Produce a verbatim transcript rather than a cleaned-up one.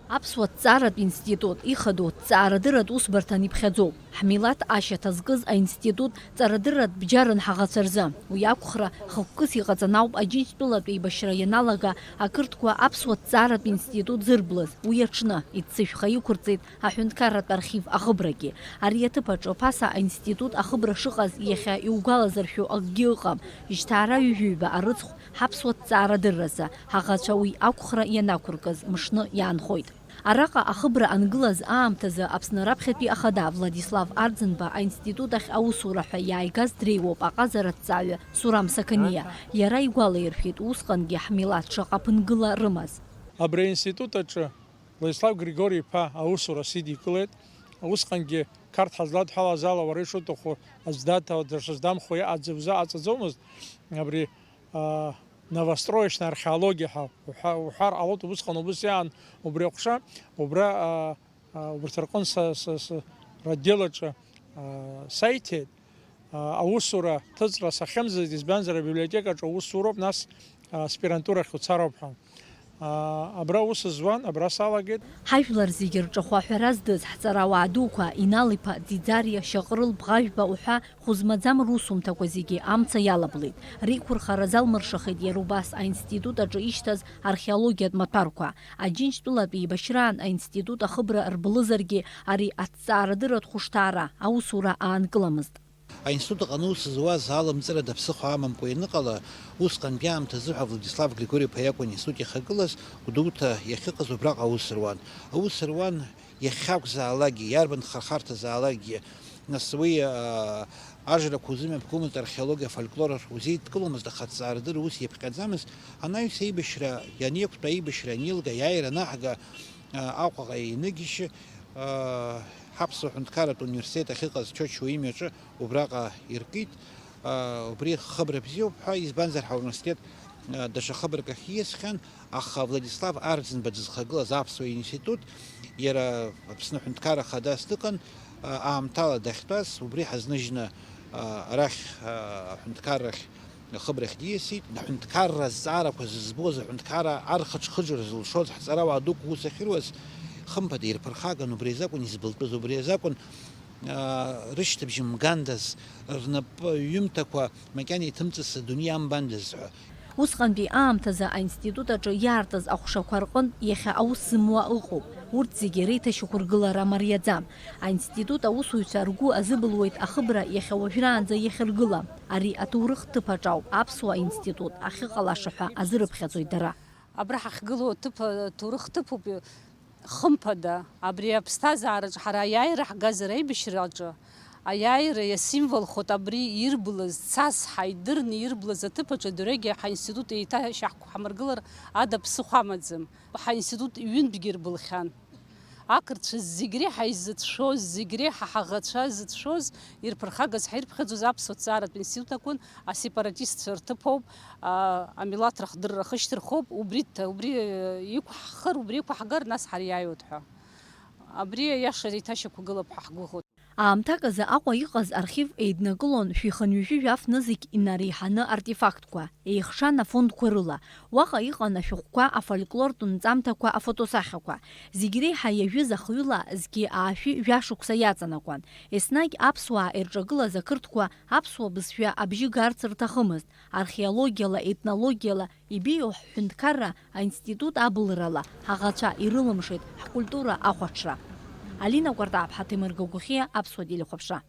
Аԥсуа ҭҵааратә институт ихадоу ҭҵаарадырратә усбарҭан иԥхьаӡоуп. Ҳмилаҭ ашьаҭа зкыз аинститут ҵарадырратә бџьарын ҳаӷацәа рзы. Уи ақәхра хықәкыс иҟаҵаны ауп Аџьынџьтәылатә еибашьра ианалага ақырҭқәа аԥсуа ҭҵааратә институт зырблыз. Уи аҽны иццышәха иқәырҵеит аҳәынҭқарратә архив ахыбрагьы. Ари аҭыԥ аҿы ԥаса аинститут ахыбра шыҟаз иахьа иугәалазыршәо акгьы ыҟам. Жьҭаара ҩажәиҩба арыцхә ҳаԥсуа ҭҵаарадырразы ҳаӷацәа уи ақәхра ианақәыркыз мышны иаанхоит. Араҟа ахыбра ангылаз аамҭазы Аԥсны раԥхьатәи ахада Владислав Арӡынба аинститут ахь аусура ҳәа иааигаз дреиуоуп аҟазара аҭҵааҩы Сурам Сақаниа. Иара игәалаиршәеит усҟангьы ҳмилаҭ шаҟа ԥынгыла рымаз. Абри аинститут аҿы Владислав Григори-иԥа аусура сидикылеит. Усҟангьы Қарҭ ҳазладҳәалаз ала, уара ишуҭаху аӡә даҭа-, даҽаӡә дамхуа аӡә узыҟаҵаӡомызт. Абри, а, новостроечная археология ҳәа уҳәа-, уҳәар ҟалоит, убысҟан убыс иаан убри аҟәша, убра, а, а, убарҭ рҟын са, са, са, раддел аҿы, а, саиҭеит. А, аусура ҭыҵра сахьымӡаз, избанзар, абиблиотекаҿы аус зуроуп, нас, а, аспирантурахь уцароуп ҳәа. А, абра аус зуан, абра салагеит. Ҳажәлар зегьы рҿахәы аҳәара здыз ҳҵарауаа дуқәа, Инал-иԥа Ӡиӡариа, Шьаҟрыл Бӷажәба уҳәа хәы змаӡам русумҭақәа зегьы амца иалаблит. Реиқәырхара залмыршахеит иара убас аинститут аҿы ишьҭаз археологиатә маҭәарқәа. Аџьынџьтәылатә еибашьраан аинститут ахыбра рблызаргьы, ари аҭҵаарадырратә хәышҭаара аусура аанкыламызт. Аинститут аҟны аус зуаз алымҵырада ԥсыхәа амамкәа ианыҟала, усҟантәи аамҭазы ҳәа Владислав Григори-иԥа иакәын аинститут иахагылаз, Гәдоуҭа иахьыҟаз убраҟа аус руан. Аус руан иахьакәзаалакгьы, иарбан хархарҭазаалакгьы, нас уи, аа, ажрақәа узымҩаԥгомызт, археологиа, афольклор узеидкыломызт, аха аҭҵаарадырра ус иаԥҟьаӡамызт. Анаҩс аибашьра ианеиқәтәа, аибашьра анеилга, аиааира анаҳга, аа, Аҟәаҟа иныгьежьы, аа, ҳаԥсуа ҳәынҭқарратә университет ахьыҟаз Чочуа имҩаҿы убраҟа иркит. Убри хыбра бзиоуп ҳәа, избанзар, ҳауниверситет даҽа хыбрак ахь ииасхьан, аха Владислав Арӡынба дызхагылаз аԥсуа институт, иара Аԥсны аҳәынҭқарра хадас дыҟан, аамҭала дахьтәаз, убри ҳазныжьны арахь, аҳәынҭқаррахь, ахыбрахь диасит. Аҳәынҭқарра азҵаарақәа зызбоз, аҳәынҭқарра архыџхыџра зылшоз ҳҵарауаа дуқәа ус ахьыруаз, хымԥада, ирԥырхаган убри азакәын, избылтәыз убри азакәын, аа, рышьҭыбжь мгандаз, рнапы ҩымҭақәа макьана иҭымҵыцыз адунеи амбандаз ҳәа. Усҟантәи аамҭазы аинститут аҿы иаартыз аҟәшақәа рҟынтә иахьа аус зымуа ыҟоуп. Урҭ зегьы реиҭашьақәыргылара мариаӡам. Аинститут аусуҩцәа ргәы азыбылуеит ахыбра иахьа уажәраанӡа иахьыргылам. Ари аҭоурых ҭыԥ аҿы ауп аԥсуа институт ахьыҟалаша ҳәа азырыԥхьаӡоит дара. Абра ҳахьгылоу аҭыԥ, аҭоурых ҭыԥуп, хымԥада, абри аԥсҭазаараҿы ҳара аиааира ҳгазар аибашьраҿы, аиааира иасимволхоит абри ирблыз, цас ҳаидырны ирблыз аҭыԥ аҿы адырҩегьых ҳаинститут еиҭа шьаҳқәа ҳамыргылар ада ԥсыхәа амаӡам. Ҳаинститут ҩынтәгьы ирбылхьан. Ақырҭцәа зегь реиҳа изыцәшәоз, зегь реиҳа ҳаӷацәа зыцәшәоз, ирԥырхагаз ҳирԥхьаӡоз аԥсуа ҭҵааратә институт акәын, асепаратистцәа рҭыԥ ауп, а, амилаҭ рахдырра ахышьҭырхоуп, убри ҭ-, убри, э, иқәҳхыр, убри иқәаҳгар, нас ҳариааиуеит ҳәа. Абри аиаша реиҭашьақәгылап ҳәа ҳгәыӷуеит. Аамҭак азы Аҟәа иҟаз архив еиднакылон шәи хынҩажәи жәаф нызқь инареиҳаны артефактқәа, еихшан афондқәа рыла. Уаҟа иҟан ашәҟәқәа, афольклортә нҵамҭақәа, афотосахьақәа. Зегь реиҳа иажәыз ахҩыла зқьи аашәи жәашықәса иаҵанакуан. Еснагь аԥсуаа ирҿагылаз ақырҭқәа аԥсуа бызшәа абжьы гарц рҭахымызт. Археологиала, етнологиала ибеиоу ҳҳәынҭқарра аинститут абылрала ҳаӷацәа ирылымшеит ҳкультура ахәаҽра. Алина Кәартаԥҳа, Ҭемыр Гагәхиа, Аԥсуа телехәаԥшра.